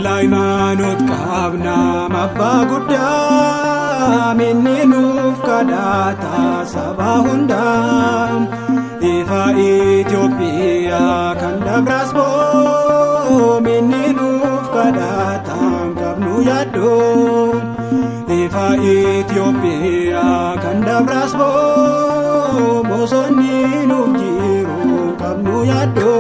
ተክለ ሃይማኖት qabna abbaa guddaa minni nuuf kadhata saba hundaa ifa Itoophiyaa kan dabraas boo minni nuuf kadhata qabnu yaaddoo ifa Itoophiyaa kan dabraas boo bosonni nuuf jiru qabnu yaaddoo.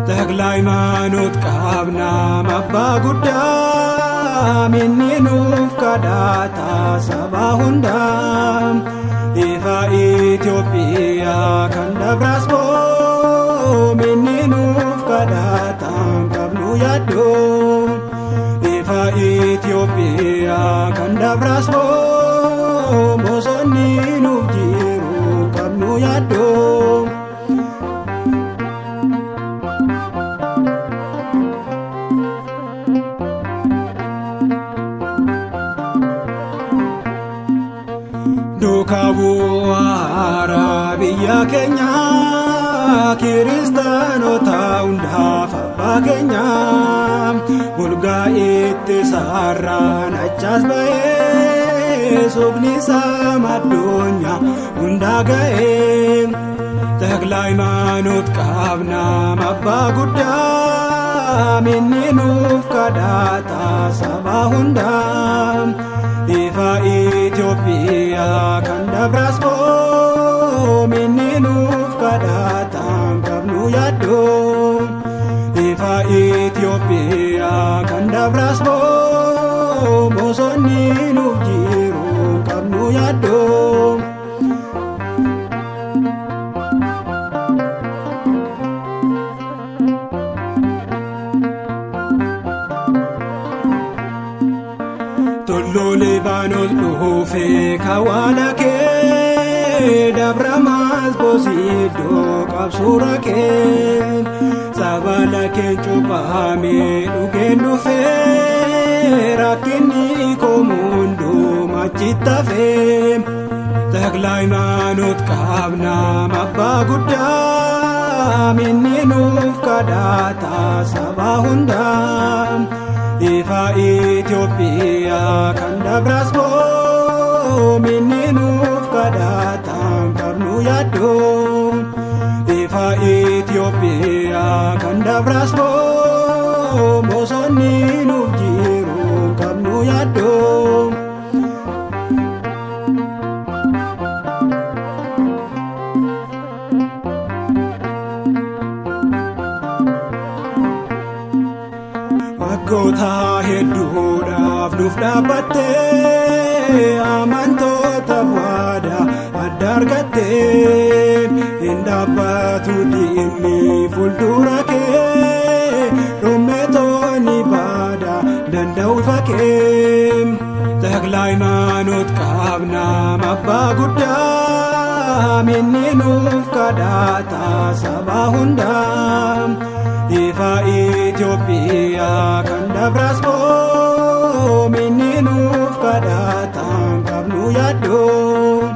ተክለ ሃይማኖት qabna abbaa guddaa minni nuuf kadhata saba hundaa ifa Itoophiyaa kan dabraas boo minni nuuf kadhata qabnu yaaddoo ifa Itoophiyaa kan dabraas boo bosonni nuuf jiru qabnu yaaddoo. Duukaa bu'aa biyya keenya kiristaanota hundaaf abbaa keenya golgaa itti saarraan achaas ba'ee suuqni isaa addunyaa hundaa ga'ee ተክለ ሃይማኖት qabna abbaa guddaa minni nuuf kadhata saba hundaa ifa Itoophiyaa kan dabraas boo minni nuuf kadhata qabnu yaaddoo ifa Itoophiyaa kan dabraas boo bosonni nuuf jiru qabnu yaaddoo. Tulluu Libaanoos dhuufee kawaala kee dabra maasboos iddoo qabsuura kee sabala kee cuuphamee dhugeen dhufee rakkinni koomunduu machitti hafee ተክለ ሃይማኖት qabna abbaa guddaa minni nuuf kadhata saba hundaa. Ifa Itoophiyaa kan dabraas boo minni nuuf kadhata qabnu yaaddoo ifa Itoophiyaa kan dabraas boo bosonni nuuf jiru qabnu yaaddoo. Waggoota hedduudhaaf nuuf dhaabbattee amantoota waadaa adda argattee hin dhaabbatu diinni fuuldura kee dhummeetonni baada danda'u ifa kee ተክለ ሃይማኖት qabna abbaa guddaa minni nuuf kadhata saba hundaa. Ifa Itoophiyaa kan dabraas boo minni nuuf kadhata qabnu yaaddoo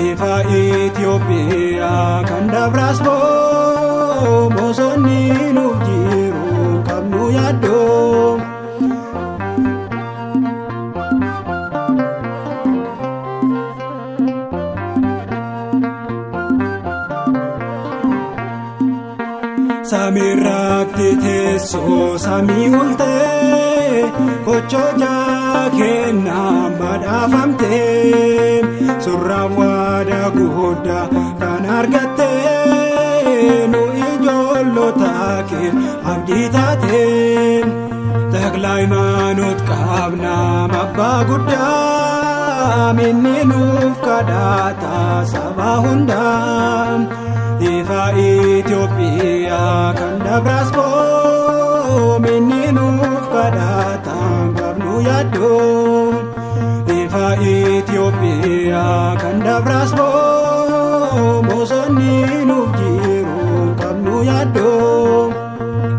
ifa Itoophiyaa kan dabraas boo bosonni nuuf jiru qabnu yaaddoo. Samiirratti teessoo samii oltee kochoo kennaa badhaafamtee surraa waadaa guddaa kan argattee nu ijoollota kee abdii taatee ተክለ ሃይማኖት qabna abbaa guddaa minni nuuf kadhata saba hundaa. Ifa Itoophiyaa kan dabraas boo minni nuuf kadhata qabnu yaaddoo ifa Itoophiyaa kan dabraas boo bosonni nuuf jiru qabnu yaaddoo.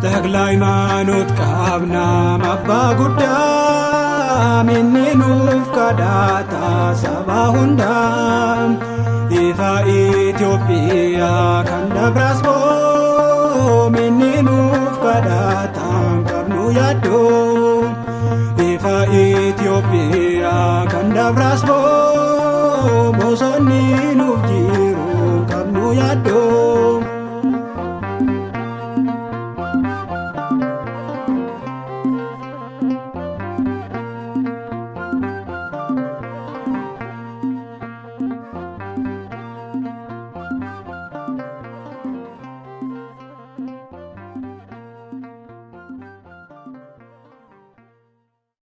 ተክለ ሃይማኖት qabna abbaa guddaa minni nuuf kadhata saba hundaa. Ifa Itoophiyaa kan dabraas boo minni nuuf kadhata qabnu yaaddoo. Dabraasboo bosonni nuuf jiru qabnu yaaddoo.